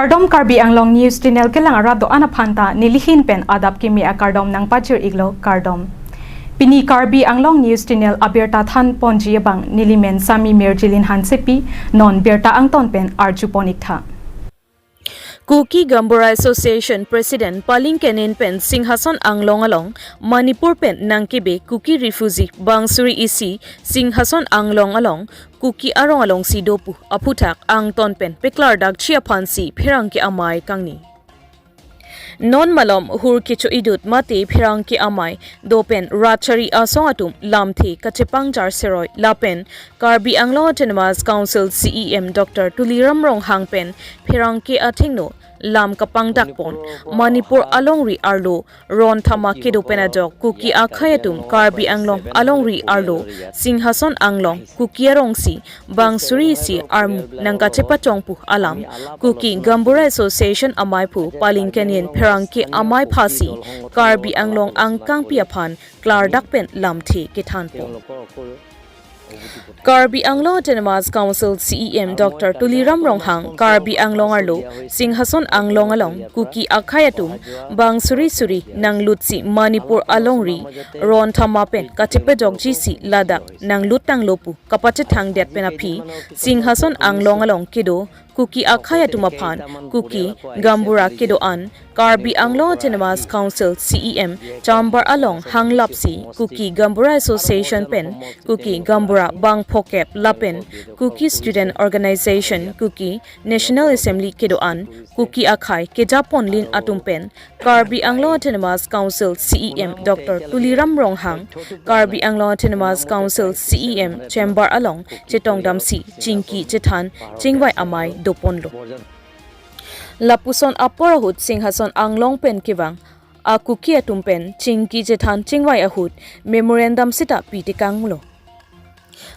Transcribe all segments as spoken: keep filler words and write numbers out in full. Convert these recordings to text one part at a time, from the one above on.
Kardom, Karbi Anglong News Channel kelang arat do-an aphan ta nelihin pen adap kimi akardom nangpajir-iklo, kardom. Pini Karbi Anglong News Channel abirta thanponji abang nelimen Sami Mirjilin Hansepi, non birta angton pen arjupon-iktha. Kuki Gaonbura Association President Paling Kenen pen Singhason Anglong along Manipur pen nangkebe Kuki refugee bangsuri isi Singhason Anglong along Kuki arong alongsi do pu aphuthak angton pen paklardakji aphansi pherangke amei kangni. Non malom hur kecho-idut mate pherangke amei do pen rat chari asong atum lamthe kachepangjar seroi lapen Karbi Anglong Autonomous Council C E M Doctor Tuliram Ronghang pen pherangke athengno lam kapangdakpon Manipur alongri arlo ron thama kedo pen ajok Kuki akhei atum Karbi Anglong alongri arlo Singhason Anglong Kuki arongsi bangsuri isi armu nangkachepachong pu alam Kuki Gaonbura Association amei phu Paling Kenen pherangke amei phasi Karbi Anglong angkangpi aphan klardak pen lamthe kethanpon. Karbi Anglong Autonomous Council C E M Doctor Tuliram Ronghang Karbi Anglong arlo Singhason Anglong along Kuki akhei atum bangsuri suri nanglutsi Manipur alongri ron thama pen kachepajokjisi ladak nanglut tanglo pu kapachethangdet pen aphi Singhason Anglong along kedo Kuki akhei atum aphan Kuki Gaonbura kedo-an Karbi Anglong Autonomous Council C E M chamber along hanglapsi Kuki Gaonbura Association pen Kuki Gaonbura bang phokep lapen Kuki Student Organization, Kuki National Assembly kedo-an Kuki akhei kejaponlin atum pen Karbi Anglong Autonomous Council C E M Doctor Tuliram Ronghang, Karbi Anglong Autonomous Council C E M chamber along chetongdamsi chingki chethan chingvai amei doponlo. Lapuson apor ahut Singhason Anglong pen kevang a-Kuki atum pen chingki chethan chingvai ahut memorandum sita pitekanglo.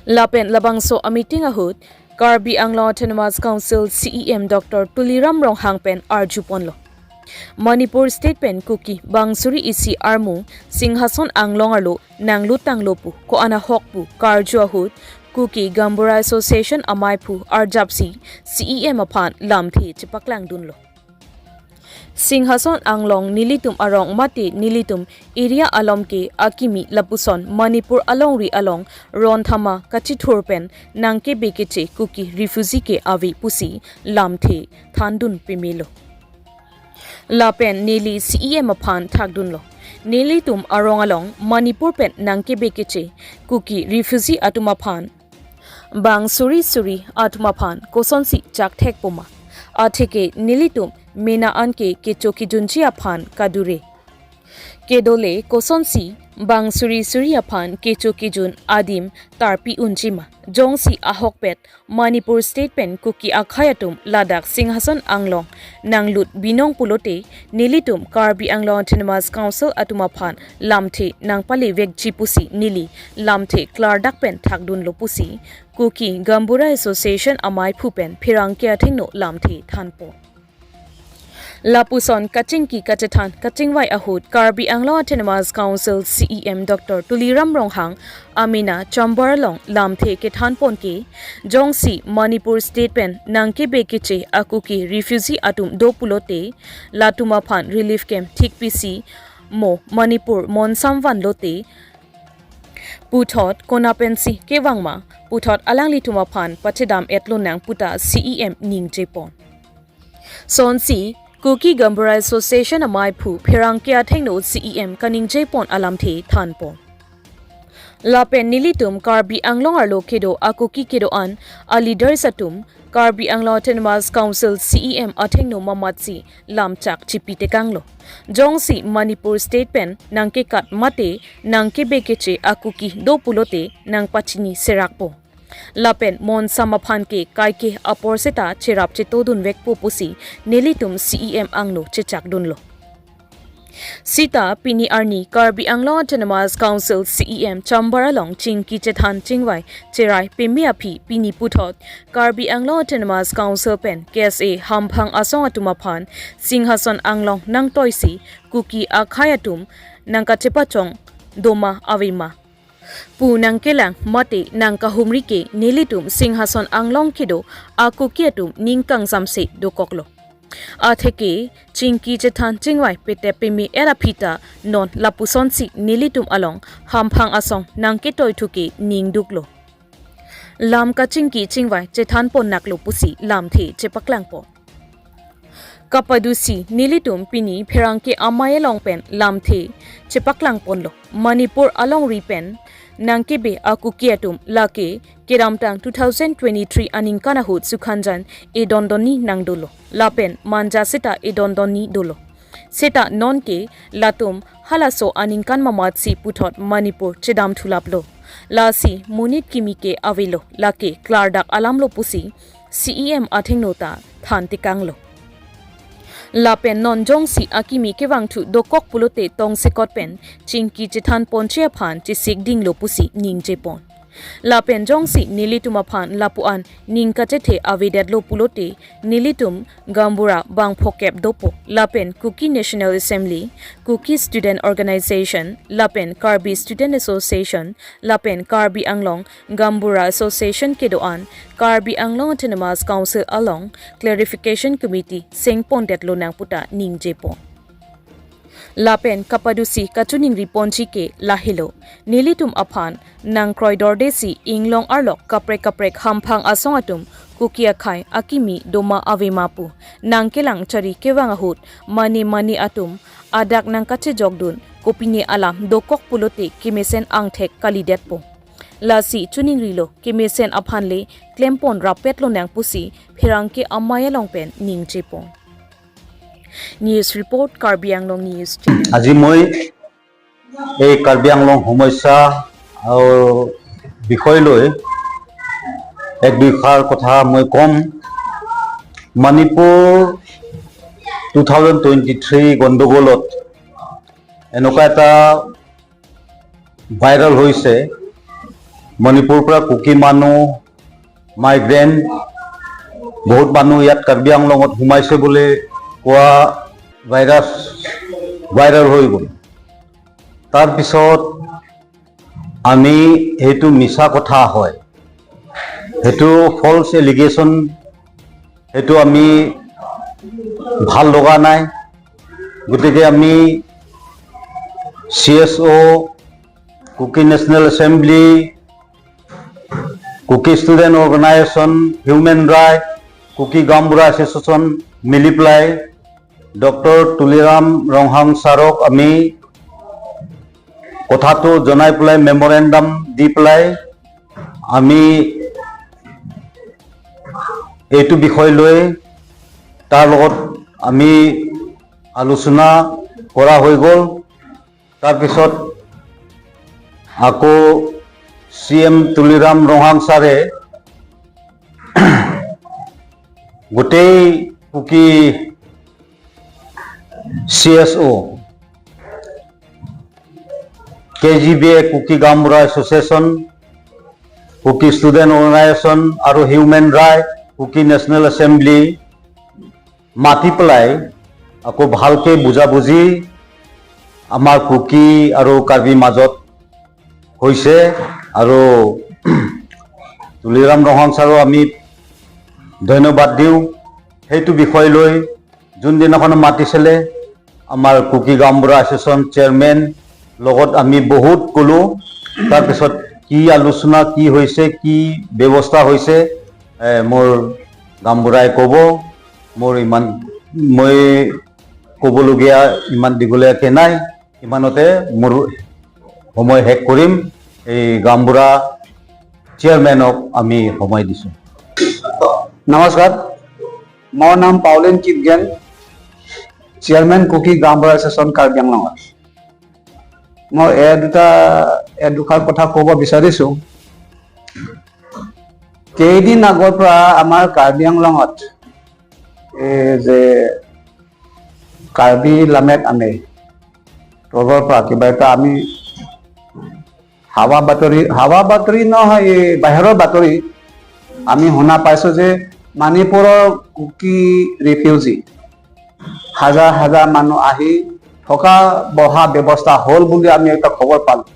Lapen labangso a-meeting ahut Karbi Anglong Autonomous Council C E M Doctor Tuliram Ronghang pen arjuponlo. Manipur State pen Kuki bangsuri isi armu Singhason Anglong arlo nanglut tanglo pu ko-an ahok pu karju ahut Kuki Gaonbura Association amei phu arjapsi C E M aphan lamthe chepaklangdunlo. Singhason Anglong nelitum arong mate nelitum area along ke akimi lapuson Manipur alongri along ron thama kachithur pen nangkebe keche Kuki refugee ke ave pusi lamthe thandun pemelo. Lapen neli C E M aphan thakdunlo. Nelitum arong along Manipur pen nangkebe keche Kuki refugee atum aphan bangsuri suri atum aphan kosonsi chakthekpo ma? Atheke nelitum mena anke kecho kijunji aphan kadure. Kedole kosonsi bangsuri suri aphan kecho kijun adim tarpi unji ma? Jongsi ahokpet Manipur State pen Kuki akhei atum ladak Singhason Anglong nanglut binong pulote nelitum Karbi Anglong Autonomous Council atum aphan lamthe nangpalevekji pusi neli lamthe klardak pen thakdunlo pusi Kuki Gaonbura Association amei phu pen pherangke athengno lamthe thanpon. Lapuson kachingki kachethan kachingvai ahut Karbi Anglong Autonomous Council C E M Doctor Tuliram Ronghang amena chamber along lamthe kethanpon ke, jongsi Manipur State pen nangkebe keche a-Kuki refugee atum do pulote, latum aphan relief camp thikpisi mo Manipur monsam vanlote puthot kona pensi kevang ma, puthot alanglitum aphan pachedam-etlonang puta C E M ningjepon. Sonsi Kuki Gaonbura Association amei phu pherangke athengno C E M kaningjepon alamthe thanpon. Lapen nelitum Karbi Anglong arlo kedo a-Kuki kedo-an a-leaders atum Karbi Anglong Autonomous Council C E M athengno mamatsi lamchak chipitekanglo. Jongsi Manipur State pen nangkekat mate nangkebe keche a-Kuki do pulote nangpachini serakpo. Lapen monsam aphan ke kaike apor seta cherap chetodunvekpo pusi nelitum C E M angno chechakdunlo. Sita pini arni Karbi Anglong Autonomous Council C E M chamber along chingki chethan chingvai cherai peme aphi pini puthot Karbi Anglong Autonomous Council pen K S A hamphang asong atum aphan Singhason Anglong nangtoisi Kuki akhei atum nangkachepachong doma avema pu nangkelang mate nangkahumri ke nelitum Singhason Anglong kedo a-Kuki atum ning kangsamse dokoklo. Atheke chingki chethan chingvai petep peme-et aphi ta non lapusonsi nelitum along hamphang asong nangketoi thuke ningduklo. Lam kachingki chingvai chethan ponnaklo pusi lamthe chepaklangpon. Kapadusi nelitum pini pherangke amei along pen lamthe chepaklangponlo. Manipur alongri pen nangkebe a-Kuki atum lake kedamtang two thousand twenty-three aningkan ahut sukhanjan edondonni nangdolo. Lapen manja seta edondonni dolo. Seta nonke latum halaso aningkan mamatsi puthot Manipur chedam thulaplo. Lasi monit kimi ke avelo, lake klardak alamlo pusi C E M athengno ta than tekanglo. Lapen non jongsi akimi kevangthu dokok pulote tongsekot pen chingki chethan ponche aphan chesik dinglo pusi ningjepon. Lapen jongsi nelitum aphan lapu-an ning kachethe avedetlo pulote nelitum gaonbura bangphokep dopo. Lapen Kuki National Assembly, Kuki Student Organization, lapen Karbi Student Association, lapen Karbi Anglong Gaonbura Association kedo-an Karbi Anglong Autonomous Council along Clarification Committee sengpondetlo nang puta ningjepon. Lapen kapadusi kachiningri ponji ke lahelo. Nelitum aphan nangkroidordesi inglong arlok kaprek kaprek hamphang asong atum Kuki akhei akimi doma avema pu nangkelang chari kevang ahut mane mane atum adak nangkachejokdun kopine alam dokok pulote kemesen angthek kalidetpo. Lasi chiningrilo kemesen aphanle klempon rappetlo nang pusi pherangke amei along pen ningjepon. News report, Karbi Anglong News Channel. আজি মই এই কাৰ্বি আংলং সমস্যা আৰু বিষয় লৈ এক দুইষাৰ কথা মই ক'ম। Manipur two thousand twenty three গণ্ডগোলত এনেকুৱা এটা ভাইৰেল হৈছে। মণিপুৰৰ পৰা কুকি মানুহ, মাইগ্ৰেণ্ট, বহুত মানুহ ইয়াত কাৰ্বি আংলঙত সোমাইছে বুলি কোৱা ভাইৰাছ ভাইৰেল হৈ গ'ল। তাৰপিছত আমি সেইটো মিছা কথা হয়, সেইটো ফল্ছ এলিগেশ্যন, সেইটো আমি ভাল লগা নাই। গতিকে আমি C S O', Kuki national assembly, Kuki student organisation, human right, Kuki গাঁওবুঢ়া এছ'চিয়েশ্যন মিলি পেলাই ডক্টৰ তুলিৰাম ৰংহাং ছাৰক আমি কথাটো জনাই পেলাই, মেমৰেণ্ডাম দি পেলাই আমি এইটো বিষয় লৈ তাৰ লগত আমি আলোচনা কৰা হৈ গ'ল। তাৰপিছত আকৌ চি এম তুলিৰাম ৰংহাং ছাৰে গোটেই Kuki C S O', K G B A, Kuki গাঁওবুঢ়া এছ'চিয়েশ্যন, কুকি ষ্টুডেণ্ট অৰ্গেনাইজেশ্যন আৰু human right, Kuki national assembly মাতি পেলাই আকৌ ভালকে বুজাবুজি আমাৰ কুকি আৰু কাৰ্বি মাজত হৈছে। আৰু তুলিৰাম ৰংহাং ছাৰক আমি ধন্যবাদ দিওঁ। সেইটো বিষয় লৈ যোনদিনাখন মাতিছিলে আমাৰ কুকি গাঁওবুঢ়া এছ'চিয়েশ্যন চেয়াৰমেন লগত আমি বহুত ক'লো। তাৰপিছত কি আলোচনা, কি হৈছে, কি ব্যৱস্থা হৈছে, এ, মোৰ গাঁওবুঢ়াই ক'ব। মোৰ ইমান, মই ক'বলগীয়া ইমান দীঘলীয়াকে নাই, ইমানতে মোৰ সময় শেষ কৰিম। এই গাঁওবুঢ়া চেয়াৰমেনক আমি সময় দিছোঁ। নমস্কাৰ, মোৰ নাম পাউলিন কিপগেন, চেয়াৰমেন কুকি গাঁওবুঢ়া এছ'চিয়েশ্যন কাৰ্বি আংলঙত। মই এই দুটা, এই দুষাৰ কথা ক'ব বিচাৰিছোঁ। কেইদিন আগৰ পৰা আমাৰ কাৰ্বি আংলঙত এই যে কাৰ্বি লামেট আনে তলৰ পৰা কিবা এটা আমি হাৱা বাতৰি, হাৱা বাতৰি নহয়, এই বাহিৰৰ বাতৰি আমি শুনা পাইছোঁ যে মণিপুৰৰ কুকি ৰিফিউজি হাজাৰ হাজাৰ মানুহ আহি থকা বহা ব্যৱস্থা হ'ল বুলি আমি এটা খবৰ পালোঁ।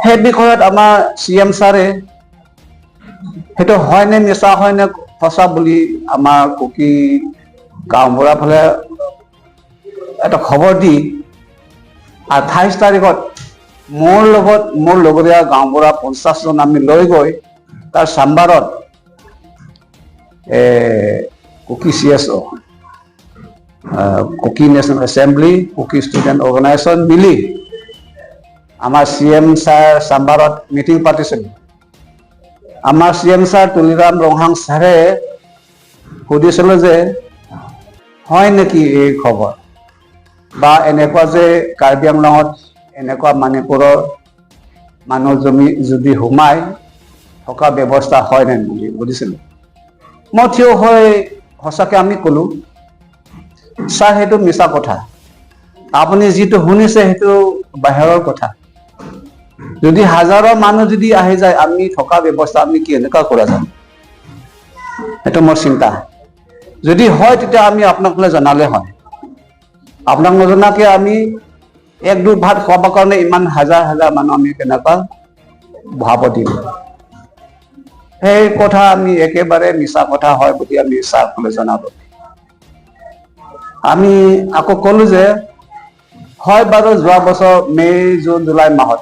সেই বিষয়ত আমাৰ চি এম ছাৰে সেইটো হয়নে মিছা, হয়নে সঁচা বুলি আমাৰ কুকি গাঁওবুঢ়া ফালে এটা খবৰ দি আঠাইছ তাৰিখত মোৰ লগত, মোৰ লগৰীয়া গাঁওবুঢ়া পঞ্চাশ জন আমি লৈ গৈ তাৰ চাম্বাৰত, এ, কুকি চি এছ অ', আহ, Kuki national assembly, Kuki student organisation মিলি আমাৰ চি এম ছাৰ চাম্বাৰত মিটিং পাতিছিল। আমাৰ C M sir Tuliram Ronghang ছাৰে সুধিছিল যে, "হয় নেকি এই খবৰ? বা এনেকুৱা যে কাৰ্বি আংলঙত এনেকুৱা মণিপুৰৰ মানুহ জমি যদি সোমাই থকা ব্যৱস্থা হয় নে?" বুলি সুধিছিল। মই থিয় হৈ সঁচাকে আমি ক'লো, "ছাৰ, সেইটো মিছা কথা। আপুনি যিটো শুনিছে সেইটো বাহিৰৰ কথা। যদি হাজাৰৰ মানুহ যদি আহি যায়, আমি থকা ব্যৱস্থা আমি কি এনেকুৱা কৰা যায়? সেইটো মোৰ চিন্তা। যদি হয়, তেতিয়া আমি আপোনাক ফালে জনালে হয়। আপোনাক নজনাকে আমি এক দুভাত খোৱাবৰ কাৰণে ইমান হাজাৰ হাজাৰ মানুহ আমি কেনেকুৱা বহাব দিম?" সেই কথা আমি একেবাৰে মিছা কথা হয় বুলি আমি ছাৰ ফালে জনালো। আমি আকৌ ক'লো যে, "হয় বাৰু, যোৱা বছৰ মে', জুন, জুলাই মাহত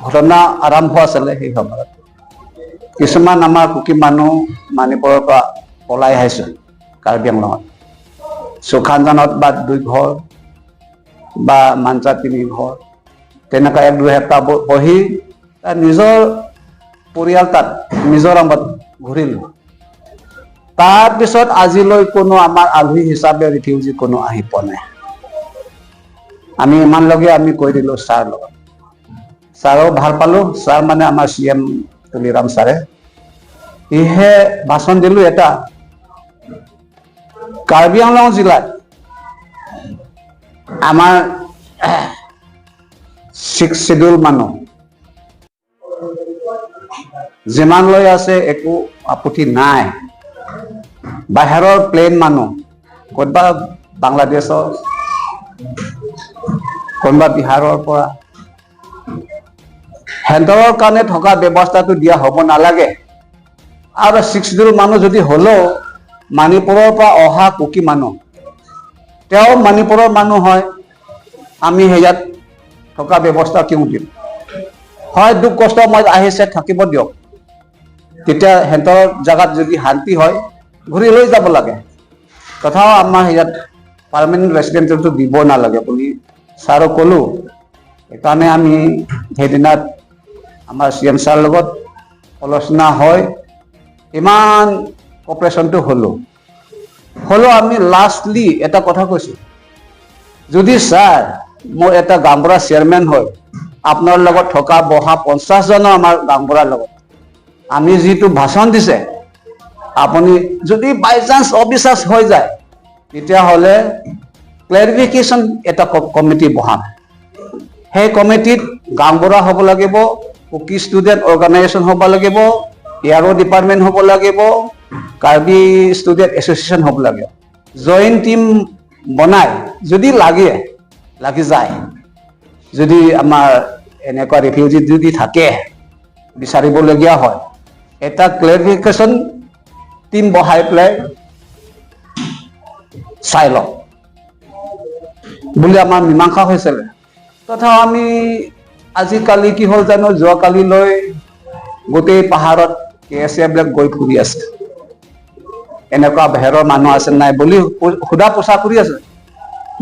ঘটনা আৰম্ভ আছিলে, সেই সময়ত কিছুমান আমাৰ কুকি মানুহ মণিপুৰৰ পৰা পলাই আহিছে কাৰ্বি আংলঙত। সুখানজানত বা দুই ঘৰ বা মাঞ্চাত তিনি ঘৰ, তেনেকুৱা এক দুই সপ্তাহ ব-, বহি তাৰ নিজৰ পৰিয়াল তাত মিজোৰামত ঘূৰিলো। তাৰ পিছত আজিলৈ কোনো আমাৰ আলহী হিচাপে ৰিফিউজি কোনো আহি পোৱা নাই।" আমি ইমান লগে আমি কৈ দিলো ছাৰ লগত। ছাৰক ভাল পালো, ছাৰ মানে আমাৰ চি এম তুলিৰাম ছাৰে। ইহে ভাষণ দিলো এটা, কাৰ্বি আংলং জিলাত আমাৰ ছিক্স শ্বিডিউল মানুহ যিমান লৈ আছে একো আপত্তি নাই। বাহিৰৰ প্লেইন মানুহ, কোনোবা বাংলাদেশৰ, কোনোবা বিহাৰৰ পৰা, সিহঁতৰ কাৰণে থকা ব্যৱস্থাটো দিয়া হ'ব নালাগে। আৰু ছিক্স শ্বিডিউল মানুহ যদি হ'লেও মণিপুৰৰ পৰা অহা কুকি মানুহ, তেওঁ মণিপুৰৰ মানুহ হয়, আমি সেয়াত থকা ব্যৱস্থা কিয় দিম? হয়, দুখ কষ্ট মই আহিছে, থাকিব দিয়ক, তেতিয়া সিহঁতৰ জেগাত যদি শান্তি হয়, ঘূৰি লৈ যাব লাগে। কথাও আমাৰ ইয়াত পাৰ্মানেণ্ট ৰেচিডেণ্টটো দিব নালাগে বুলি ছাৰক ক'লো। সেইকাৰণে আমি সেইদিনা আমাৰ চি এম ছাৰ লগত আলোচনা হয়, ইমান কপাৰেশ্যনটো হ'লো। হ'লেও আমি লাষ্টলি এটা কথা কৈছো, যদি ছাৰ, মই এটা গাঁওবুঢ়া চেয়াৰমেন হয়, আপোনাৰ লগত থকা বহা পঞ্চাশ জনৰ আমাৰ গাঁওবুঢ়াৰ লগত আমি যিটো ভাষণ দিছে, আপুনি যদি বাই চান্স অবিশ্বাস হৈ যায়, তেতিয়াহ'লে ক্লেৰিফিকেশ্যন এটা ক-, কমিটি বহাম। সেই কমিটিত গাঁওবুঢ়া হ'ব লাগিব, কুকি ষ্টুডেণ্ট অৰ্গেনাইজেশ্যন হ'ব লাগিব, পি আৰ অ' ডিপাৰ্টমেণ্ট হ'ব লাগিব, কাৰ্বি ষ্টুডেণ্ট এছ'চিয়েশ্যন হ'ব লাগিব। জইণ্ট টিম বনাই যদি লাগে, লাগি যায়, যদি আমাৰ এনেকুৱা ৰিফিউজি যদি থাকে, বিচাৰিবলগীয়া হয়, এটা ক্লেৰিফিকেশ্যন টিম বহাই পেলাই চাই লওক বুলি আমাৰ মীমাংসা হৈছিলে। তথাপি আমি আজিকালি কি হ'ল জানো, যোৱাকালিলৈ গোটেই পাহাৰত কে এছ এ বিলাক গৈ ফুৰি আছে। এনেকুৱা বাহিৰৰ মানুহ আছে নাই বুলি সু-, সোধা পোছা কৰি আছে।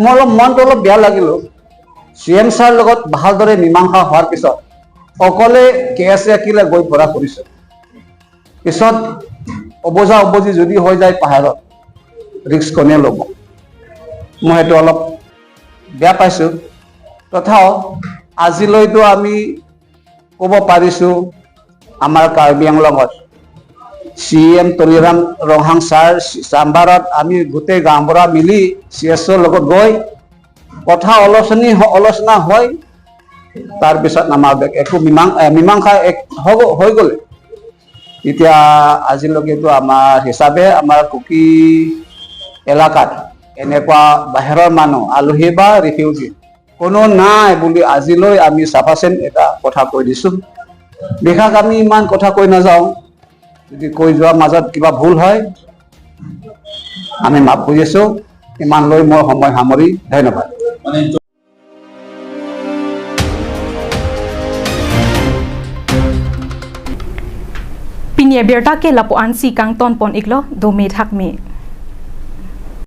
মোৰ অলপ মনটো অলপ বেয়া লাগিল। চি এম ছাৰ লগত ভালদৰে মীমাংসা হোৱাৰ পিছত অকলে কে এছ এ কিলা গৈ ফুৰা কৰিছে। পিছত অবজা অবজি যদি হৈ যায় পাহাৰত, ৰিস্ক কোনে ল'ব? মই সেইটো অলপ বেয়া পাইছো। তথাও আজিলৈতো আমি ক'ব পাৰিছো, আমাৰ কাৰ্বি আংলঙত চি এম তুলিৰাম ৰংহাং ছাৰ চাম্বাৰত আমি গোটেই গাঁওবুঢ়া মিলি চি এছ অ'ৰ লগত গৈ কথা আলোচনী হ-, আলোচনা হয়। তাৰ পিছত আমাৰ একো মীমাং-, এ, মীমাংসা এক হ'ব, হৈ গ'লে এতিয়া আজিলৈকেতো আমাৰ হিচাপে আমাৰ কুকি এলেকাত এনেকুৱা বাহিৰৰ মানুহ, আলহী বা ৰিফিউজি কোনো নাই বুলি আজিলৈ আমি চাফিচিয়েণ্ট এটা কথা কৈ দিছো। বিশেষ আমি ইমান কথা কৈ নাযাওঁ, যদি কৈ যোৱাৰ মাজত কিবা ভুল হয় আমি মাফ খুজিছো। ইমান লৈ মই সময় সামৰি, ধন্যবাদ। Pini abirta ke lapu-ansi kangton pon iklo, dome thakme.